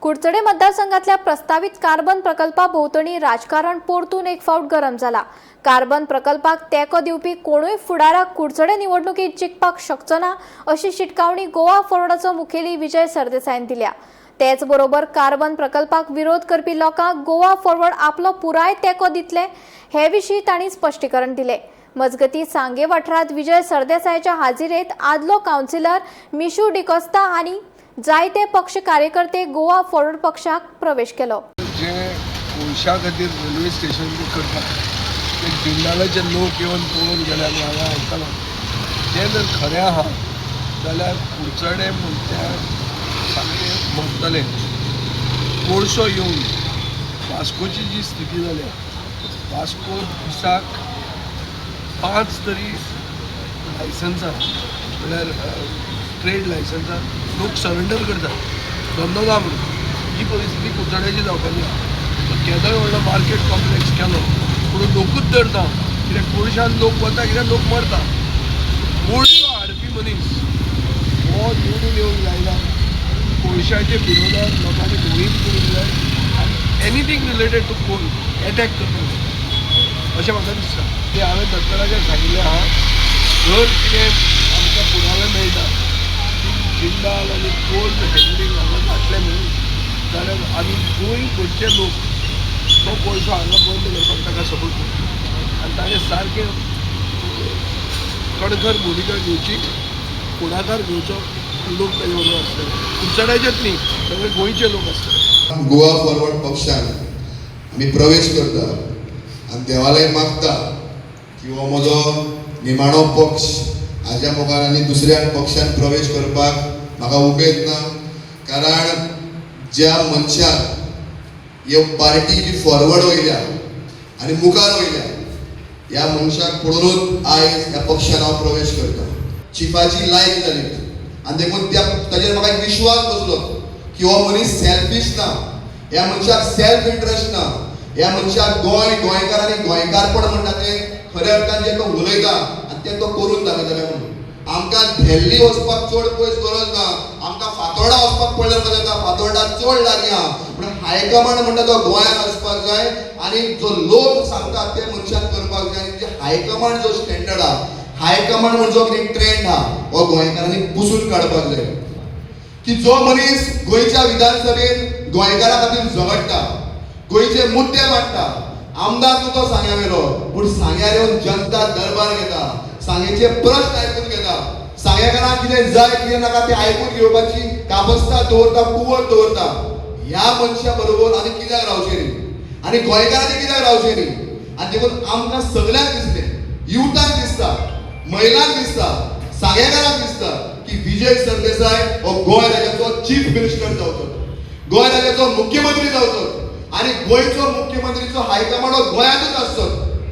कुडचडे मतदारसंघातल्या प्रस्तावित कार्बन प्रकल्पा भोंवतणी राजकारण परतून एक फावट गरम जाला. कार्बन प्रकल्पाक तेंको दिवपी कोणूय फुडाराक कुडचडे निवडणुकीत जिखपाक शकचो ना अशी शिटकावणी गोवा फॉरवर्डाचो मुखेली विजय सरदेसायान दिल्या. तेच बरोबर कार्बन प्रकल्पाक विरोध करपी लोकांक गोवा फॉरवर्ड आपलो पुराय तेंको दितले हे विशीं तांणी स्पश्टीकरण दिलें. मजगती, सांगे वाठारांत विजय सरदेसायाच्या हाजिरेत आदलो कावन्सिलर मिशू डिकोस्ता आनी जायते पक्ष कार्यकर्ते गोवा फॉरवर्ड पक्षाक प्रवेश केलो. जे कोळशा खातीर रेल्वे स्टेशन जे करतात ते जिंदालाचे लोक येवन पळोवन गेले आनी हांवें आयकलां, तें जर खरें आहा जाल्यार कुडचडे म्हणल्यार सामकें मरतले. कोळसो येवन वास्कोची जी स्थिती जाल्या, वास्को दिसाक 5 तरी लायसन्सां, म्हणल्यार ट्रेड लायसन्सां लोक सरेंडर करतात, धंदो ना म्हणून. ही परिस्थिती कुडचड्याची जावपाची आहा. तो केदोय व्हडलो मार्केट कॉम्प्लेक्स केलो पूण लोकूच धरता, कित्याक कोळशान लोक वता, कित्याक लोक मरता. कोळसो हाडपी मनीस हो निवडून येवंक जायना. कोळशाचे विरोधात लोकांनी मोहीम करूंक जाय आनी anything related to coal attack करपाक जाय अशें म्हाका दिसता. तें हांवें दत्तराजाक सांगिल्लें आहा, जर कितें आमकां पुरावे मेळटा की जिंदाल आनी कोल हँडलिंग हांगा जातलें म्हणून, जाल्यार आमी गोंयभरचे लोक तो कोळसो हांगा बंद करपाक ताका सपोर्ट करता आनी ताणें सारकें कणखर भुमिका घेवची, फुडाकार घेवचो. लोक ताजे बरोबर आसतले, कुडचड्याचेच न्ही, सगळे गोंयचे लोक आसतले. गोवा फॉरवर्ड पक्षान आमी प्रवेश करता आनी देवालय मागता की हो म्हजो निमाणो पक्ष. हाज्या मुखार आनी दुसऱ्या पक्षान प्रवेश करपाक म्हाका उमेद ना, कारण ज्या मनशान ह्यो पार्टी जी फॉरवर्ड वयल्या आनी मुखार वयल्या, ह्या मनशाक पळोवनूच आयज ह्या पक्षान हांव प्रवेश करता. चिफाची लायक जाली आनी देखून त्या ताजेर म्हाका एक विश्वास बसलो की हो मनीस सेल्फीश ना, ह्या मनशाक सेल्फ इंट्रस्ट ना, ह्या मनशाक गोंय, गोंयकार आनी गोंयकारपण म्हणटा तें खऱ्या अर्थान जें तो उलयता आनी तें तो करून दाखयतले म्हणून. आमकां दिल्ली वचपाक चड पयस गरज ना, आमकां फातोर्डा वचपाक पडल्यार जाता, फातोर्डा चड लागीं आहा. पूण हायकमांड म्हणटा तो गोंयांत आसपाक जाय आनी जो लोक सांगता ते मनशान करपाक जाय. आनी जे हायकमांड जो स्टँडर्ड आहा, हायकमांड म्हणजे जो कितें ट्रेंड आहा, हो गोंयकारांनी पुसून काडपाक जाय की जो मनीस गोंयच्या विधानसभेन गोंयकारा खातीर झगडटा, गोंयचे मुद्दे मांडटा, आमदार न्हू तो सांग्या वेलो, पूण सांग्यार येवन जनता दरबार घेता, सांगेचे प्रश्न आयकून घेता, सांगेकारांक कितें जाय कितें नाका तें आयकून घेवपाची कापस्ता दवरता, कुवत दवरता. ह्या मनशा बरोबर आनी कित्याक रावचें न्ही आनी गोंयकारांनी कित्याक रावचें न्ही? आनी देखून आमकां सगल्यांक दिसलें, युथांक दिसता, महिलांक दिसता, सांगेकारांक दिसता की विजय सरदेसाय हो गोंय राज्याचो चीफ मिनिस्टर जावचो, गोंय राज्याचो मुख्यमंत्री जावचो आनी गोंयचो मुख्यमंत्रीचो हायकमांड हो गोंयांतूच आसचो.